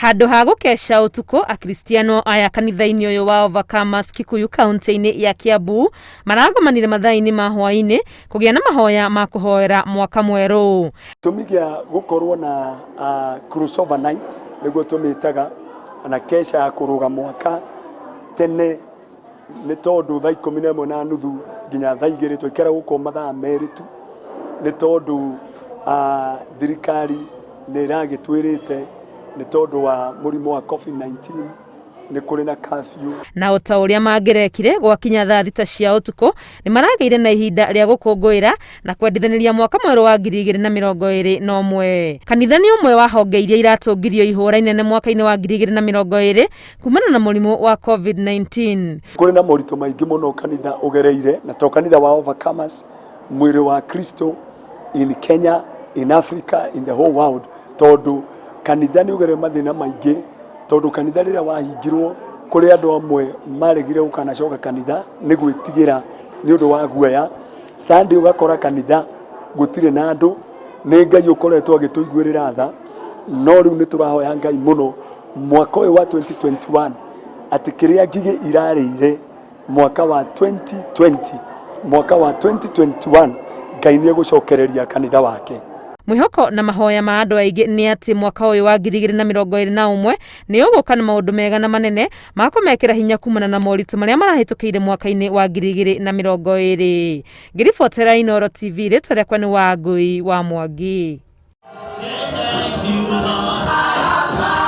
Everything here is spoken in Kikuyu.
Handũ ha gũkeca ũtukũ, Akristiano aya kanitha-inĩ ũyũ wa Overcomers Kikuyu kaunti-inĩ ya Kiambu maragomanire mathaa-inĩ ma hwaĩ-inĩ kũgĩa na mahoya ma kũhoera mwaka mwerũ. Gĩtũmi gĩa gũkorwo na crossover night nĩguo tũmĩtaga na kesha ya kũrũga mwaka tene nĩ tondũ thaa 11:30 nginya thaa 2 twaikara gũkũ mathaa 2 tu nĩ tondũ thirikari nĩ ĩragĩtwĩrĩte nĩ tondũ wa mũrimũ wa COVID-19 nĩ kũrĩ na curfew. Na o ta ũrĩa mangĩrekire gwakinya thaa 6 cia ũtukũ, nĩ maragĩire na ihinda rĩa gũkũngũĩra na kwendithanĩria mwaka mwerũ wa 2021. Kanitha nĩ ũmwe wa honge iria iratũngirio ihũra inene mwaka-inĩ wa 2020 kumana na mũrimũ wa COVID-19. Kũrĩ na moritũ maingĩ mũno kanitha ũgereire, na to kanitha wa Overcomers, mwĩrĩ wa Kristo in Kenya, in Africa, in the whole world, tondũ kanitha nĩ ũgereire mathĩna maingĩ, tondũ kanitha rĩrĩa wahingirwo kũrĩ andũ amwe maregire gũkanacoka kanitha nĩ gwĩtigĩra nĩ ũndũ wa guoya. Sunday ũgakora kanitha gũtirĩ na andũ, nĩ Ngai ũkoretwo agĩtũiguĩrĩra tha, no rĩu nĩ tũrahoya Ngai mũno mwaka ũyũ wa 2021 atĩ kĩrĩa ngigĩ irarĩire mwaka wa 2020, mwaka wa 2021 Ngai nĩ egũcokereria kanitha wake. Mwĩhoko na mahoya ma andũ aingĩ nĩ atĩ mwaka ũyũ wa 2021 nĩ ũgũka na maũndũ mega na manene ma kũmekĩra hinya kumana na moritũ marĩa marahĩtũkĩire mwaka-inĩ wa 2020. Ngĩribotera Inooro TV, rĩtwa rĩakwa nĩ Wangũi wa Mwangi.